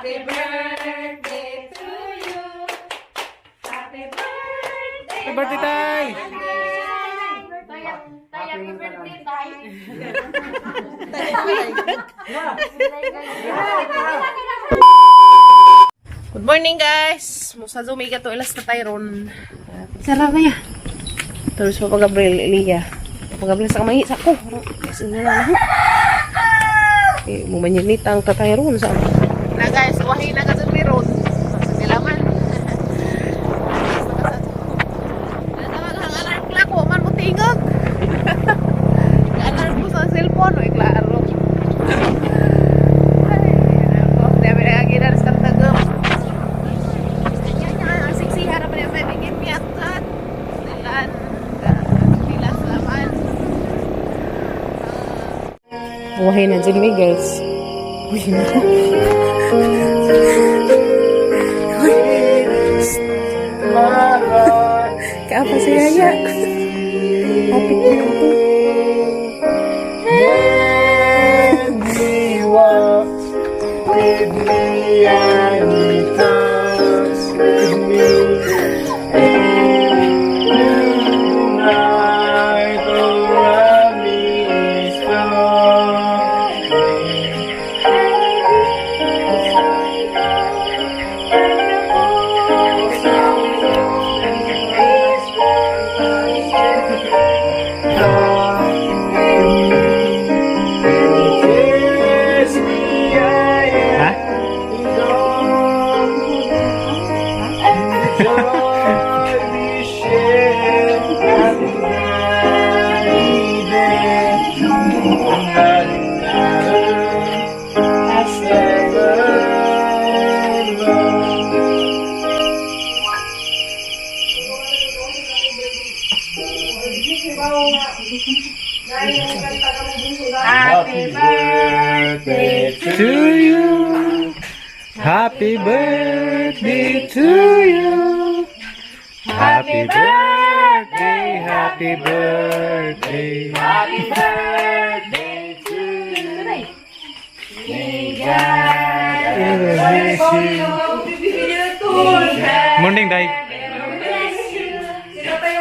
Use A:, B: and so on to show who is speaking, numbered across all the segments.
A: Happy birthday to you. Happy birthday.
B: Happy birthday, Tay!
A: Tay, happy birthday, Tay.
C: Good morning, guys! Musa zumiga to ilas na tayo ron. Sara na ya. Terus Papa Gabriel Elia. Papa Gabriel sa kamay sa ko. Kasi na lang. Eh, mumanyanit ang tatay ron sa. Na guys, wahi na kasi ni ron. Sa silaman. Natawag ang alarm clock ko man mo tingog. Alarm ko sa cellphone, oy klaro. Ay, nako. Dami na kaginaras kang tagam. Buhay na dyan mi, guys. Uy, na. Kaapa si Yaya. Happy na ito.
B: And he walks with me and he talks with me. And night around me is lonely. Ha? Joy we share at night has ever known. Happy birthday to you. Happy birthday to you. Happy birthday, happy birthday. Happy birthday to you. May God bless you. Morning, Day. May God ever bless you. Happy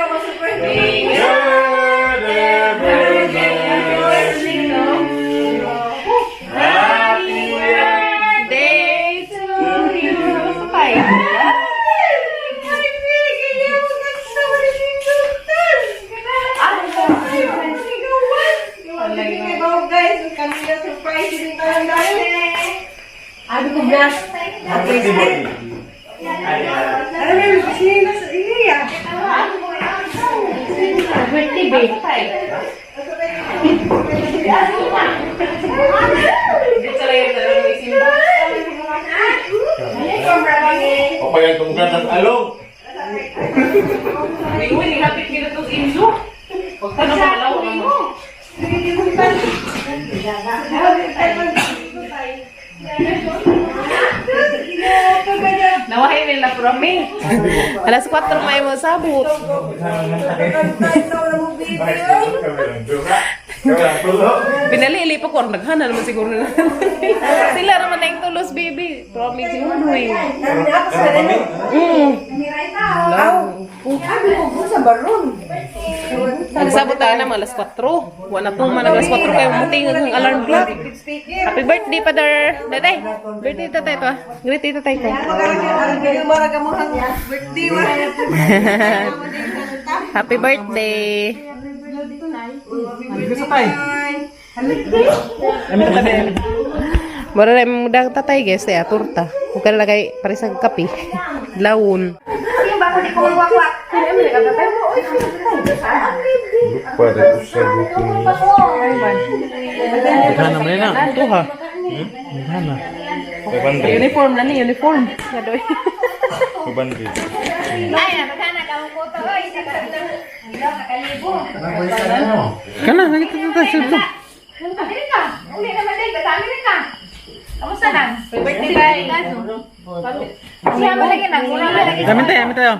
C: Birthday to you. Sabay. Ano ko blush? Birthday, babe.
B: Papayan kong ng alog.
C: Uy, nilapit kita itong inyo. Huwag ka na malaw mo. Nawahin nila from me. Alas 4 may mo sabot. Pinalili pa ko, naghana naman siguro na. Sila naman na yung tulos, baby. Promise siguro eh. Nagsabot tayo na mga alas 4. Wala na man alas 4 kayo muting ang alarm clock. Happy birthday, Father. Daday. Birthday tatay to ah. Great tatay ko. Happy birthday. Mura na yung mudang tatay guys, ya, torta. Huwag ka na lagay parisang kape. Lawon.
B: Pwede ko sa bukin. Daghan naman na. Ito ha. Daghan na. 500.
C: Uniform na ni, uniform. Gadoy.
B: 500.
A: Ay, napaghanap ang kuto. Oy, sa nakalibo.
B: Kana, nakita ta sa ito.
A: Amerika. Uli naman din. Basta Amerika. Kamusta na? Birthday tay. Siya man lagi na, mura man lagi.
B: Amin tayo, amin tayo.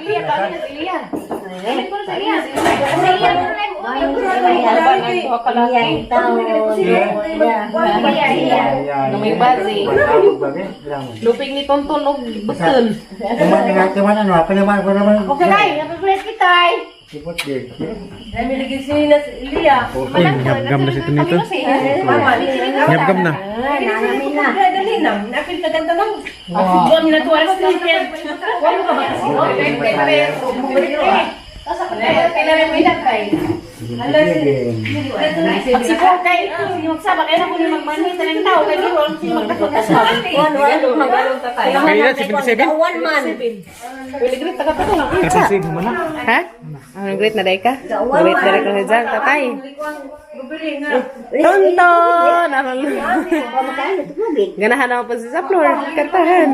A: Ilya, kami na si Ilya. Ilya ko na si Ilya. Si Ilya mo na Ilya, Ilya.
C: May bazi. Lupig ni Tonton og buton.
A: Okay, tay. Happy birthday, tay.
B: Uy, ngabgam na si Tonito. Ngabgam na. Kaya 77? 77 mo na.
C: Ha? Ang great na day ka? Great na day ka ni Jang, tatay. Tonton! Ano Ganahan ako pa sa floor. Kantahan.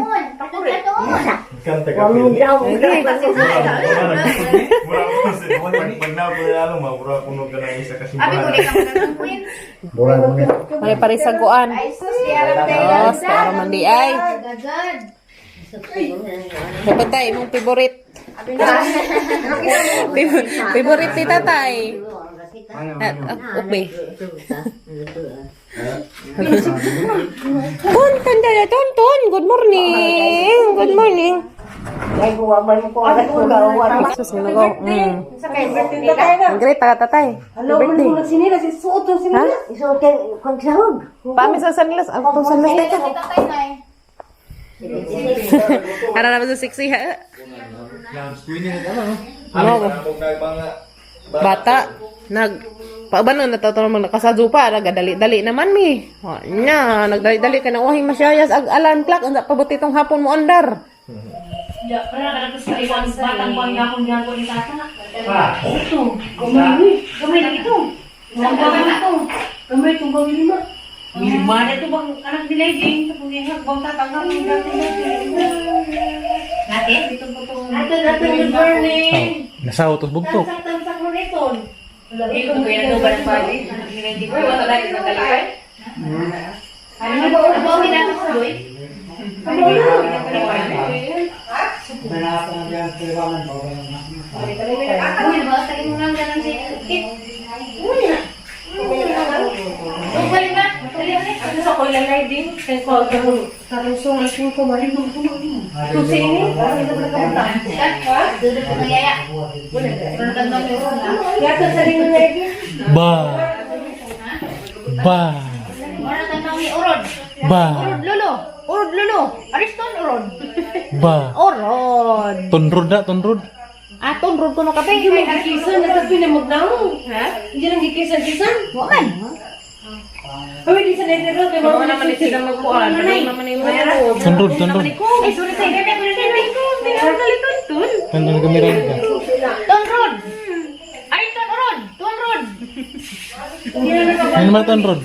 A: Abi ko di ka magkakuin.
C: May parisaguan.
A: Ay sus, di alam tayo.
C: Diyos, para man di ay.
A: Gagad.
C: Dapat tayo, mong favorite. Favorite ni tatay. Ah, okay. Tonton, tonton. Good morning. Good morning. Sus, ginagawa. Ang great, taga tatay. Birthday. Ha? Pami sa San Las. Ako tong San Las tayo.
A: Tatay na eh.
C: Ara naman sa sexy ha? No. Bata nag Paano natatawa naman nakasadyo pa, nagadali-dali naman mi. O, nya, nagdali-dali ka na uhi masyayas ag alarm clock unsa pabuti tong hapon mo andar.
B: Nasa autos bugtok.
A: Uy, basta mo lang ganun si Kit. Uy, balik na. Balik na. Duduk ko ng yaya. Pero ganda mo yun, ha?
B: Ba. Ba.
A: Wala tanaw ni Urod.
B: Ba.
A: Urod lolo. Urod lolo. Ariston urod.
B: Ba.
C: Orod.
B: Tunrod na, tunrod.
C: Ah, tunrod ko no kape.
A: Wa man.
B: Tunrod, tunrod.
A: Ay, sorry tayo.
B: Tunrod kamera ka.
A: Tunrod. Ariston urod. Tunrod.
B: Ano naman tunrod?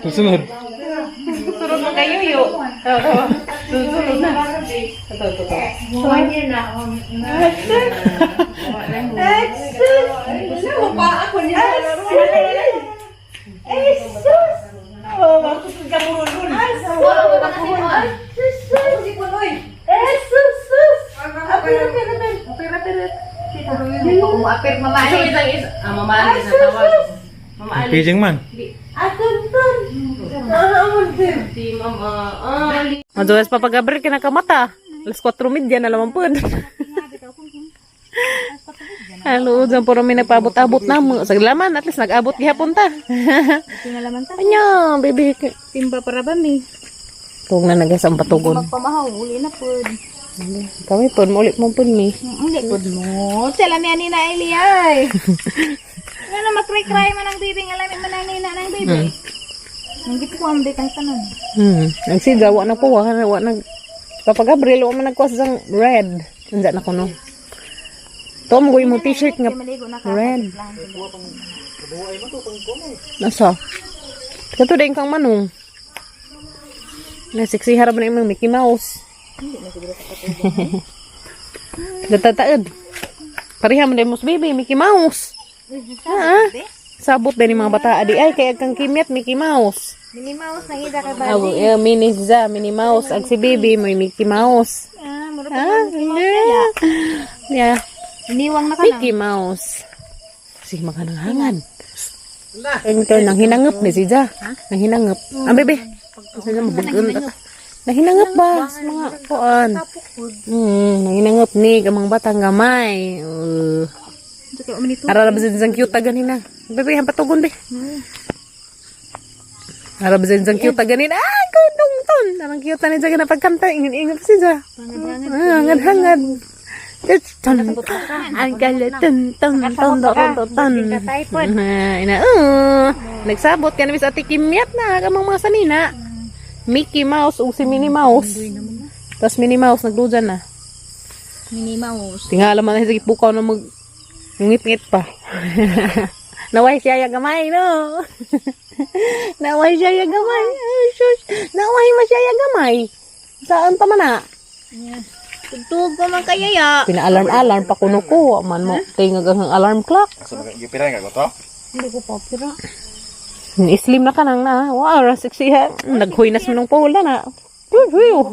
B: Susunod.
C: Sunod mo kayo yo. Susunod na. Ito, ito, ito.
A: Apir mama
C: So, isang isa. Ah, mama Ali na tawag. Mama Ali.
B: Paging man.
C: Si Mama Ali. Madulas pa pag-abril kinakamata. Alas 4:30 na lamang po. Halo, dyan po rami nagpaabot-abot na mo. Sa laman, at least nag-abot gihapon ta. Anya, baby.
A: Timba para ba mi?
C: Tug na nagasang patugon.
A: Magpamahaw, uli na pod.
C: Kami po, maulit mo po mi.
A: Hindi pod mo. Salami ani na Eli ay. Ano makry-cry man ang baby, alami man ang nina ng baby. Nang ko ang kang tanan.
C: Nagsiga, wa na po, wa na, wa na. Papa Gabriel, wa man nagkuha sa isang red. Nandiyan na ko no. Tom, mo mo t-shirt nga
A: Maligo na ka.
C: red. Nasa? Kato din kang manong. Nasiksi harap na imong Mickey Mouse. Datataod. Pareha man din mo sa baby, Mickey Mouse. Ah, sabot din ni mga bata adi ay kay kang Kimyat Mickey Mouse.
A: Minnie Mouse nang ida kay
C: Aw, eh, mini za, Minnie Mouse ag si baby may Mickey Mouse.
A: Ah, mura
C: Ah, yeah. Yeah.
A: Iniwang na ka na.
C: Mickey Mouse. Sige, maghananghangan. Ito, nang hinangap ni si Ja. Nang hinangap. Ah, bebe. Saan mabugun ka? Nang hinangap ba? Sa mga kuan. Nang hinangap ni kamang batang gamay. Ara ba sa cute ta ganina. Bebe, han patugon be. Ara ba sa cute ta ganina. Ah, kudong ton. Arang cute ni ja na pagkanta. Ingon-ingon si Ja. Ah, hangad-hangad. Tan ang galatan tan tan tan tan. Ina nagsabot ka na mis Ate Kimyat na kamang mga sanina. Mickey Mouse ug si Minnie Mouse. Tapos Minnie Mouse nagdujan na.
A: Minnie Mouse.
C: Tingala man na sige pukaw na mag ngit-ngit pa. Naway siya ya gamay no. Naway siya ya gamay. Ay, sus. Naway ma siya ya gamay. Saan pa man na?
A: Tugtug pa man kaya ya.
C: Pina-alarm-alarm pa kuno ko man mo tingag ang alarm clock.
D: So, gipira nga ko to?
A: Hindi ko pa pero.
C: Slim na ka nang na. Wow, ra sexy ha. Naghuy na sa manong pula na. Whew, whew.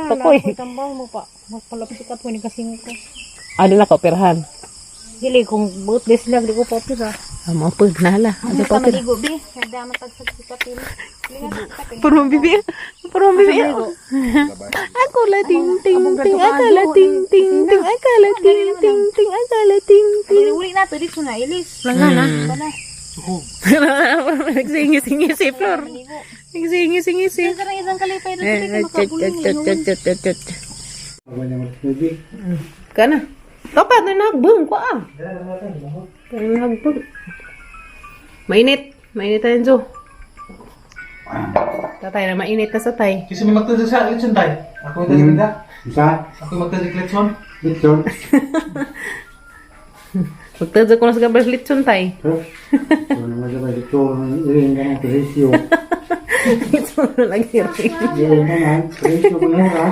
C: Tukoy.
A: Tambal mo pa. Magpalapit ka po ni kasing ko.
C: Ano na ka operahan?
A: Dili kung bootless lang di ko pa pira.
C: Amo po nala. Ano pa opera?
A: Maligo bi. Kada matagsag si kapil.
C: Puro bibi. Puro bibi. Ako la ting ting ting akala ting ting ting akala ting ting ting akala ting ting.
A: Uli na to dito na ilis.
C: Na.
A: Wala.
C: Nagsingi-singi si Flor. Nagsingi-singi si.
A: Isang isang kalipay na
C: Eh,
A: dito makabulong.
C: Chat chat. Kana. Topa na nagbung ko ah. Pero nagbung. Mainit. Mainit tayo, Enzo. Tatay na mainit na sa tay.
B: Kasi may magtadya sa litson tay. Ako yung tadya.
E: Isa?
B: Ako yung magtadya litson.
E: Litson?
C: Magtadya ko na sa gabas litson tay.
E: Ito naman sa litson. Iring ka ng presyo.
C: Litson na lagi rin.
E: Iring ka ng presyo ko na ha.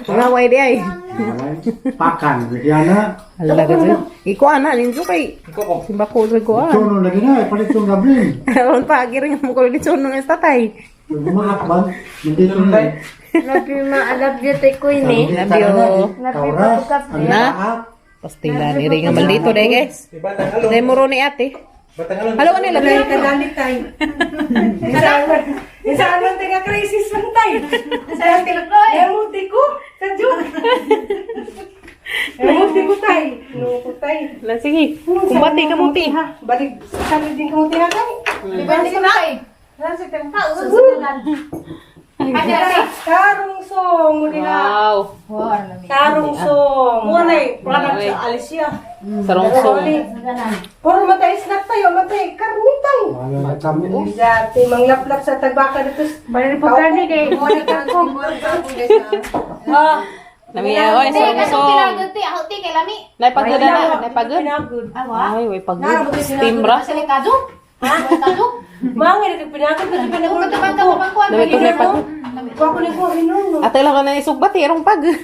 C: Mga way di ay.
E: Pakan. Bigyan na.
C: Hala ka dyan. Ikuha na, Enzo kay. Simba ko sa kuha.
E: Litson no lagi na. Palit yung gablin.
C: Aron pa, giring mo ko litson nung tatay.
E: Gumaakban. Nandito na.
A: Love you ma, I love you te ko ini.
C: Love you.
E: Kauras. Ang
C: Na?
E: lahat.
C: Pastila ni rin nga maldito day guys. Day muro ni ate. Halo ano lagay?
F: Kadali tayo. Isa anong taga crisis man tayo. Sa Emuti ko. Sa joke. Emuti ko tayo. No ko tayo.
C: La sige. Kumbati ka muti.
F: Ha, balik. Sabi din ka muti ha tayo.
A: Depende ko na eh.
F: Tarong song mo nila.
C: Wow.
F: Tarong song. Mo na eh. Product sa Alicia.
C: Sarong song.
F: Puro matay snack tayo, matay karni tayo.
E: Wala na kami.
F: Dati manglaplap sa tagbaka dito. Balik po karni kay. Ah.
C: Namiya oy sarong song.
A: Pinagod te, ako te kay lami.
C: Naipagod na, naipagod.
F: Pinagod.
C: Ay, way pagod. Steam ra.
A: Sa likado? Ha? Likado?
F: Mga nito pinagod na pinagod.
A: Ito ba ka pangkuan?
C: Dami to naipagod.
F: Kuha ko ni ko hinuno.
C: Ate lang ka na isugbat eh, erong pagod.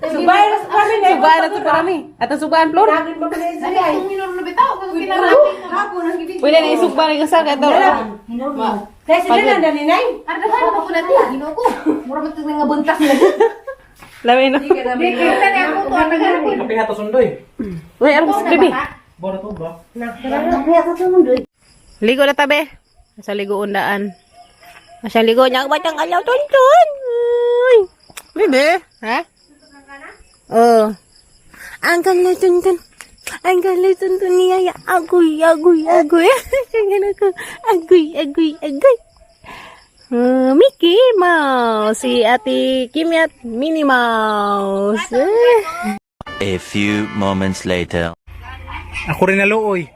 F: Subay ra sa kami na.
C: Sugaan na to parami. Ate sugaan Flor.
F: Pinagod ba ko na isa ay.
A: Minor na bitaw kasi kinarami.
F: Hapon ang gidi.
C: Pwede na isugba rin sa kato.
F: Dahil sila na dali nay.
A: Ardahan ko na te, Ginoo ko. Mura man nga buntas nila.
C: Lami no.
A: Di kita na ako to ang
B: Kape hato sundoy.
C: Uy, arong baby.
B: Bora to ba?
C: Ligo na tabi. Sa ligo undaan. Sa ligo niya batang alaw tonton. Uy. Bebe, ha? Oh. Ang gala tonton. Ang gala tonton niya. Ya. Agoy, agoy, agoy. Ang gala ko. Agoy, agoy, agoy. Mickey Mouse. Si Ate Kimmy at Minnie Mouse. Eh.
G: A few moments later.
B: Ako rin naluoy.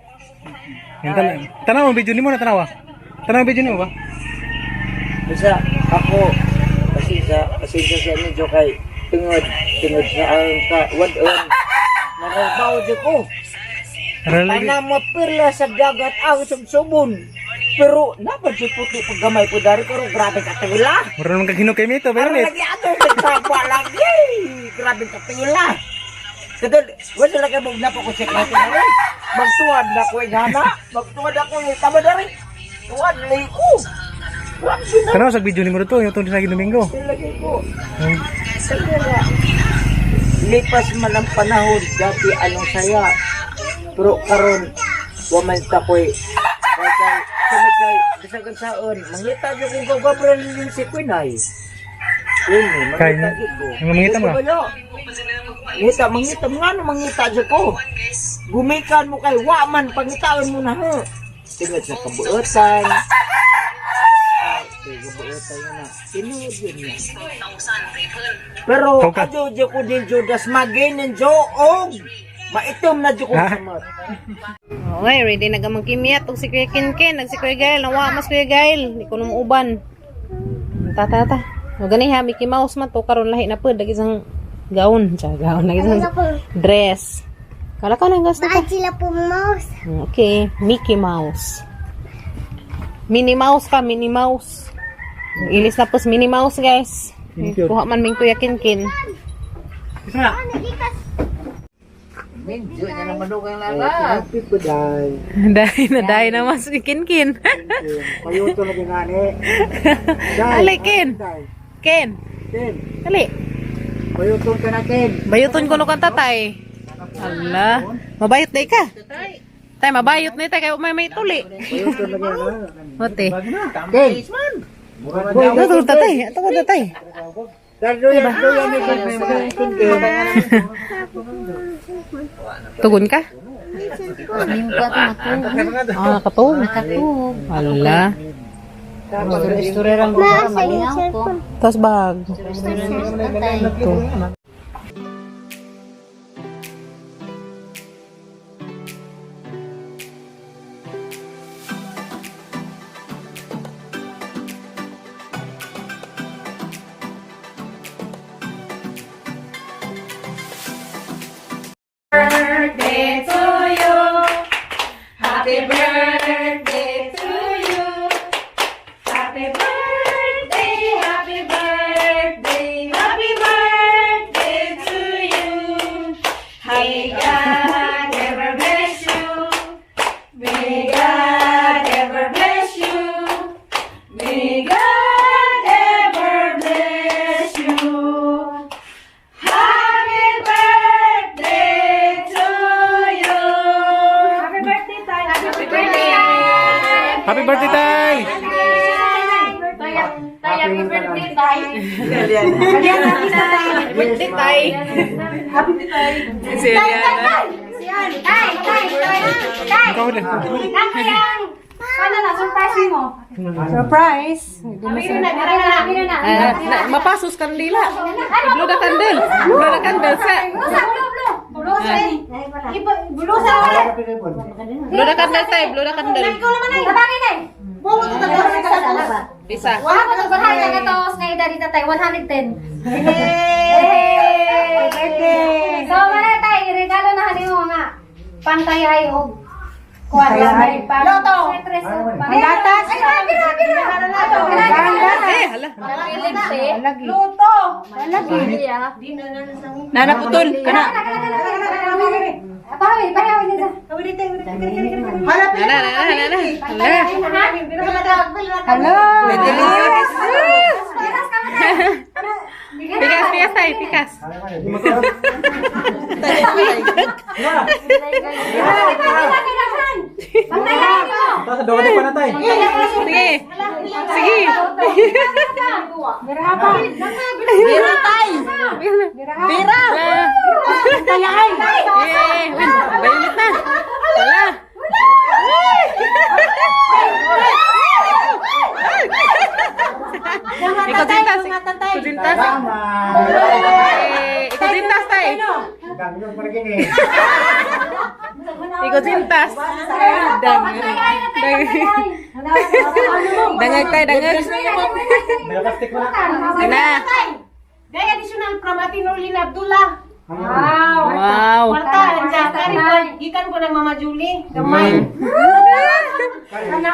B: Yan tanaw. Tanaw ang video nimo na tanawa. Tanaw ang video nimo ba?
H: Basta ako kasi sa pasensya sa medyo kay tungod tungod sa ang ka wad-on nakabaw di ko
B: Ralagi.
H: ana mapirla sa dagat ang subsubon pero napad si puti paggamay ko dari pero grabe ka tula.
B: Mura naman kag hinukay mito,
H: Pero
B: pero
H: lagi ato nagtapa lagi, grabe ka tula. Kadal, wala lang kayo na po ko sekreto na rin. Magtuwad na ko yung hana. Magtuwad ako yung tama na rin. Tuwad, lay ko. Grabe na.
B: Tanaw sa video ni mo to, yung itong sa Domingo.
H: Lagay ko. Kaya nga, lipas man ang panahon, dati anong saya. Pero karon waman ta ko'y, kay kay, kay kay, bisag ang saon, mangita niyo kung gagabriel din si Queen ay. Yun eh,
B: Kay,
H: mangita gyud ko.
B: yung mangita mo?
H: Wala. Mangita, mangita, mga ano mangita dyan ko. Gumikan mo kay waman, pangitaon mo na ho. Tingnan sa kabuotan. Ay, kabuotan yun na. Tinuod yun niya. Pero
B: Tawag ka.
H: adyo dyan ko din Judas maginin jo og maitom na dyan ko
B: Ha?
H: samot.
C: Okay, ready na ka magkimiyat. Ug si Kuya Kinkin, nag si Kuya Gail. Nawa, mas Kuya Gail. Di ko numuuban. Ta ta ta. O gani ha, Mickey Mouse man to karon lahi na pud isang gown, siya gown, nag isang dress. Kala ka na gusto ka.
D: Sila po mouse.
C: Okay, Mickey Mouse. Minnie Mouse ka, Minnie Mouse. Ilis na po si Minnie Mouse, guys. Kuha man ming Kuya Kinkin.
H: Medyo na naman ang lalat. Happy ko dahil.
C: Dahil na, dahil na mas si Kinkin.
E: Payuto na ginani.
C: Ali, Ken. Ken.
E: Ken,
C: Ali.
E: payuto ka na Ken.
C: Bayuton ko no kang tatay. Ala. Mabayot na ka. Tay, mabayot na tay. Kaya may tuli.
E: Payuto na ginani.
C: Mate.
E: Ken.
C: Ito ko tatay. Ito ko tatay.
E: Dardo yan, do yan, Ken.
C: Tugon ka? Ah, nakatug. Nakatug. Ala.
D: Ma, sa yung cellphone.
C: Tapos bag. Ito. Birthday to you. Happy birthday to you. Happy birthday, happy birthday, happy birthday to you. May God ever bless you. May God ever bless you. May God ever bless you. Happy birthday to you.
A: Happy birthday, Tay! Happy birthday!
B: Happy birthday, Tay!
A: Tay, happy birthday, Tay!
C: Happy birthday, Tay. Happy birthday, Tay.
A: Tay, tay, tay, tay!
B: Ikaw din.
A: Ako yan! Ano na, surprise mo?
F: Surprise!
A: Amino na, amino na, amino na.
C: Ah, na, mapasos kandila. Blow the candle. Blow the candle sa.
A: Bulusa, bulo, bulo. Bulusa eh. Bulusa ulit.
C: Blow the candle tay, blow the candle.
A: Ikaw naman ay. Tabangin ay.
C: Isa.
A: Wala ko to sa nga to nga edad ni tatay 110. Hey! So wala tay, regalo na hanimo nga pantay ay og kuan ay loto. Panggatas. Ay, bira bira.
C: Eh, hala.
A: Luto.
F: Nana putol kana.
A: Pahawi, pahawi nila.
C: Nana, nana, nana. Hala.
F: Hello.
A: Pikas ka mo tay.
C: Pikas, pikas tay, pikas.
B: Tapos doon pa na tay.
C: Sige. Sige.
F: Bira tay. Bira.
C: Eh, uy, violet na. Hala. Ikaw din tas. Ikaw din tas. Eh, ikaw din tas tay.
E: Dami yung parang eh.
C: Ikaw din tas. Dangag tay, dangag.
B: May mo na.
C: Na.
F: Day additional from Ate Norlin Abdullah.
C: Wow.
F: Kwarta, andiyan ka rin po. Gikan ko ng Mama Julie. Gamay. Ano,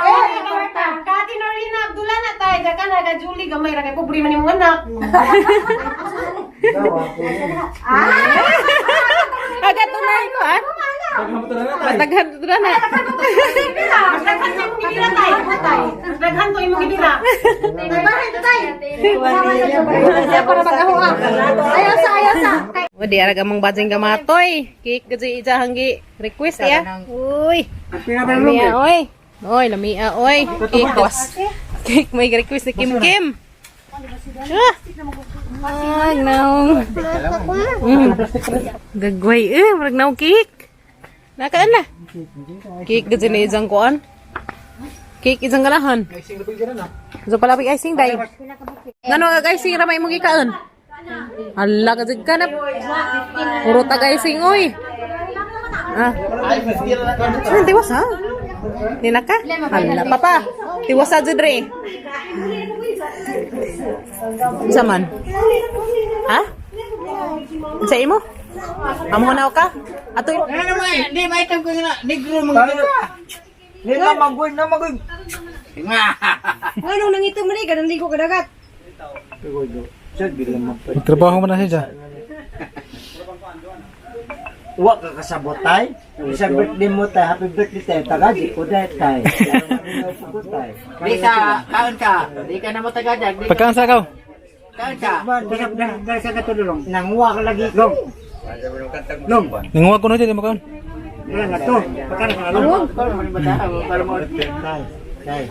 F: kwarta. Ka Ate Norlin Abdullah na tayo. Dakan na Julie gamay ra kay pobre man imong anak.
E: Daw, ako yun.
C: Agad tunay ko ah. Daghan to na na.
F: Mas daghan to imong gibira tay. Mas daghan to imong gibira.
A: Para mag-aho ah. Ayaw sa, ayaw sa.
C: O di arag among bajing gamatoy. Cake gud ija hanggi request ya. Uy. Lamia oy. Oy, lamia oy. Cake was. Cake may request ni Kim Kim. Ah. Ay, naong. Gagway eh, murag naong cake. Nakaan na. Cake gud ni ijang kuan. Cake ijang ganahan. So palapig icing day. Ngano ag icing ra may imong gikaon? Hala ka jud ka na. Puro tag icing oy. Ah. Ano tiwas ha? Di na ka? Hala papa. Tiwas sa jud re. Unsa man? Ha? Unsa imo? Amo na ka? Ato
H: Nila magoy na magoy.
F: Nganong nangitom man ganun ligo ka dagat.
B: Trabaho mo na siya dyan.
H: Wa ka kasabot tay. Sa birthday mo tay, happy birthday tay. Taga di ko dahil tay.
I: Di ka, kaon ka. Di ka na mo tagadag. Di
B: Pagkaan sa akaw.
I: kaon ka.
H: Nanguwa ka lagi. Long. Long.
B: Ninguha ko na dyan, di mo kaon.
H: Tay. Tay.